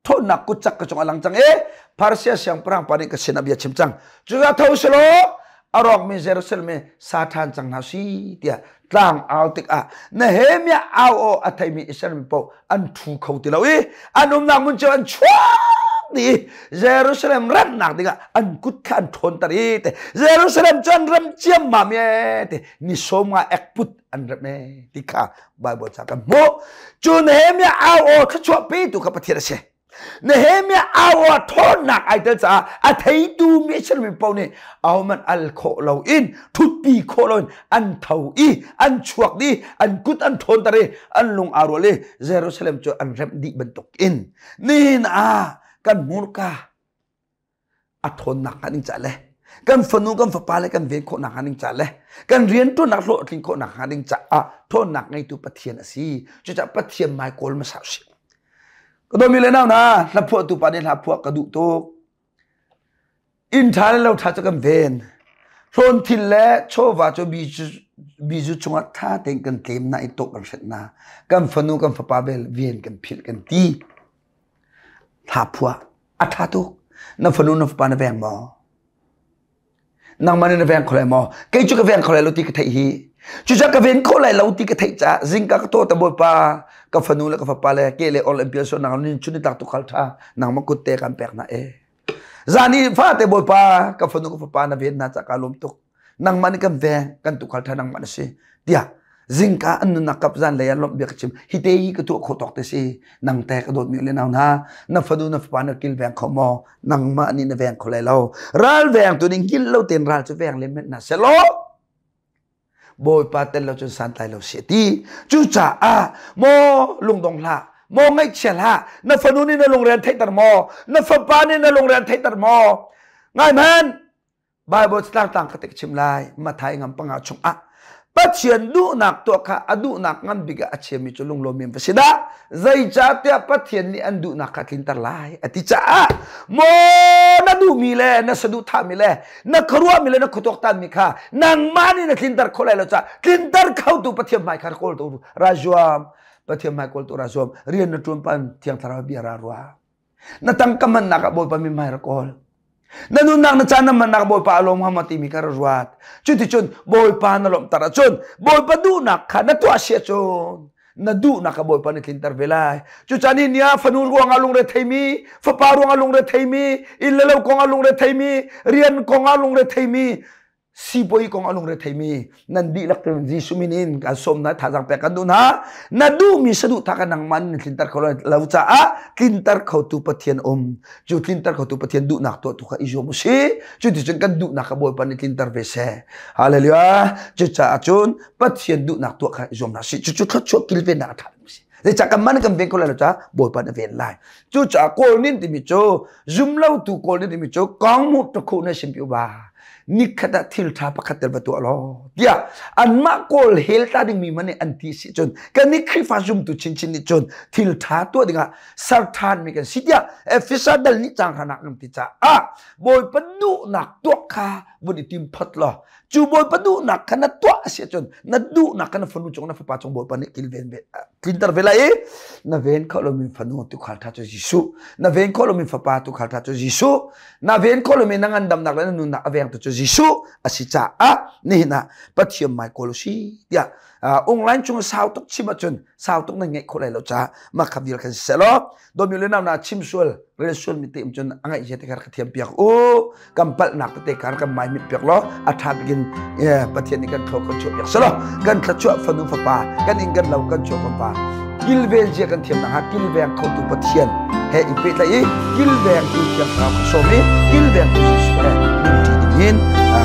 Ṭhawnnak kutcak ka cung a lang cang i Persia siangpahrang pa nih ka sinah bia chim cang. Cucaah tho selaw a rawkmi Jerusalem hi sa ṭhan cang hna si tiah tlang au tikah Nehemiah au aw a theimi Israel mi paoh an ṭhu kho ti lo i an umnak hmun cio an chuak dih i Jerusalem remnak dingah an kut kha an ṭhawnter i te Jerusalem cu an rem ciammam e te ni 50 ekput an rem e ti kha Bible ca kan hmuh. Cu Nehemiah au aw thluachuah petu kha Pathian a si. Nehemiah au aw ṭhawnnak ai tel caah a theitu mi Israel paoh nih ahohmanh al khawh loin ṭhutpi khawh loin an tho i an chuak dih an kut an ṭhawnter i an lung aa rual i Jerusalem cu an remh dih bantuk in nihin ah kan hmurka a ṭhawnnak hnga ding ca le kan fanu kan fapa le kan ven khawhnak hnga ding ca le kan rianṭuannak hlawhtlin khawhnak hnga ding caah ṭhawnnak ngeitu Pathian a si. Cucaah Pathian mai kawl hmasa usih. Ka dawmi le nau hna, hla phuahtu pa nih hla phuah ka duh tuk. Inn ṭha le lo ṭha cu kan ven. Hlawn thil le chawva cu bizu chungah ṭha tein kan tlem na i tawh kan hrenh na. Kan fanu kan fapa bel ven kan philh kan ti. Hla phuah a ṭha tuk. Na fanu na fapa na veng maw? Nangmah nih na veng kho lai maw? Kei cu ka veng kho lai lo ti ka theih hi. Cucaah ka ven kho lai lo ti ka theih caah zingka ka tawh ta Bawipa ka fanu le ka fapa le ke le ol an pial sual nak nin chun tak tu khal ṭha nangmah kut te kan pek na e. Zan i fate Bawipa ka fanu ka fapa na ven na ca ka lawm tuk. Nangmah nih kan veng kan tukhal ṭha nangmah na si tiah zingka an nunnak kap zan lei ah lawmh bia ka chim hi te hi ka tuah khawh tawk te si nang te ka dawtmi le nau hna na fanu na fapa na kil veng kho maw nangmah nih na veng kho lai lo ral veng tu ning hngilh lo ten ral cu veng len na selaw Bawipa tel lo cun santlai lo si ti cucaah maw lungdong hlah maw ngaihchia hlah na fanu nih na lungre an theihter maw na fapa nih na lungre an theihter maw ngai hmanh Bible tlangtlang ka tek chim lai Mathai ngam panga chungah Pathian duhnak tuah kha a duhnak ngan bik ah a chiami cu lunglawm va si dah zeicahtiah Pathian nih an duhnak kha tlinter lai a ti caah maw na duhmi le na saduhthahmi le na khuaruahmi le na khuatuaktanmi kha nangmah nih na tlinter kho lai lo caah tlinter khotu Pathian hmai kha kawl tu ra zuam Pathian hmai kawl tu ra zuam rian na ṭuan pan Thiang Thlarau bia ra ruah Na tangka mannak ah Bawipa mithmai rak kawl. Na nunnak na caan na mannak Bawipa a lawm hnga maw timi kha ra ruat. Cuticun Bawipa na lawmhter ahcun Bawipa duhnak kha na tuah si ahcun na duhnak kha Bawipa nih tlinter ve lai. Cucaah ni ni ah fanu ruangah lungre theimi, fapa ruangah lungre theimi, inn le lo kongah lungre theimi, rian kongah lungre theimi, sibawi kong a lungre theimi nan dihlak tein Jesuh min in kan sawm na thazaang pek kan duh hna na duhmi saduhthah kha nangmah nih tlinter kho lo caah tlinter khotu Pathian um cu tlinter khotu Pathian duhnak tuah tu kha i zuam usih cuticun kan duhnak kha Bawipa nih tlinter ve seh hallelujah cucaah cun Pathian duhnak tuah kha i zuam hna sih cucu thluachuah kilvennak a ṭha bik si zeicah kan man kan ven kho lai lo caah Bawipa nih a ven lai cucaah kawl nin timi cu zumlotu kawl nin timi cu kong mu ṭakhu na sim pi ba nikhat ah thil ṭha pakhat tel va tuah law tiah anmah kawl hel ta dingmi man nih an ti si cun kan nih Khrihfa zumtu chinchin nih cun thil ṭha tuah dingah ser ṭhanmi kan si tiah Efesa dal nih cang hranak an ti caah Bawipa duhnak tuah kha vun i tim phot law cu Bawipa duhnak kha na tuah a si ahcun na duhnak kha na fanu cung na fapa cung Bawipa nih kilven ve tlinter ve lai i na ven kho lomi fanu tukhal ṭha cu Jesuh na ven kho lomi fapa tukhal ṭha cu Jesuh na ven kho lomi na ngandamnak le na nunnak a vengtu cu Jesuh a si caah nihin ah Pathian mai kawl si tiah online chung sau tuk chim ahcun sau tuk nan ngeih khawh lai lo caah mah kha vial khan siseh law dawmi le nau na chim sual rel sual mi te cun a ngaih te kha ka thiam piak u kan palhnak tete kha kan mai mit piak law a ṭha bikin Pathian nih kan thlaw kan chuah piak selaw kan thluachuah fanu fapa kan inn kan lo kan chuah kan pa kilven zia kan thiam nakhnga kilveng khotu Pathian he i pehtlaih i kilvengtu Thiang Thlarau kan sawm i kilvengtu Jesuh he nunṭi ding hin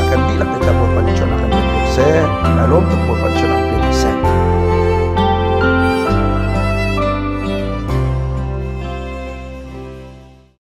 kan dihlak te Bawipa nih chuahnak kan pek seh lawm tuk Bawipa nih chuahnak.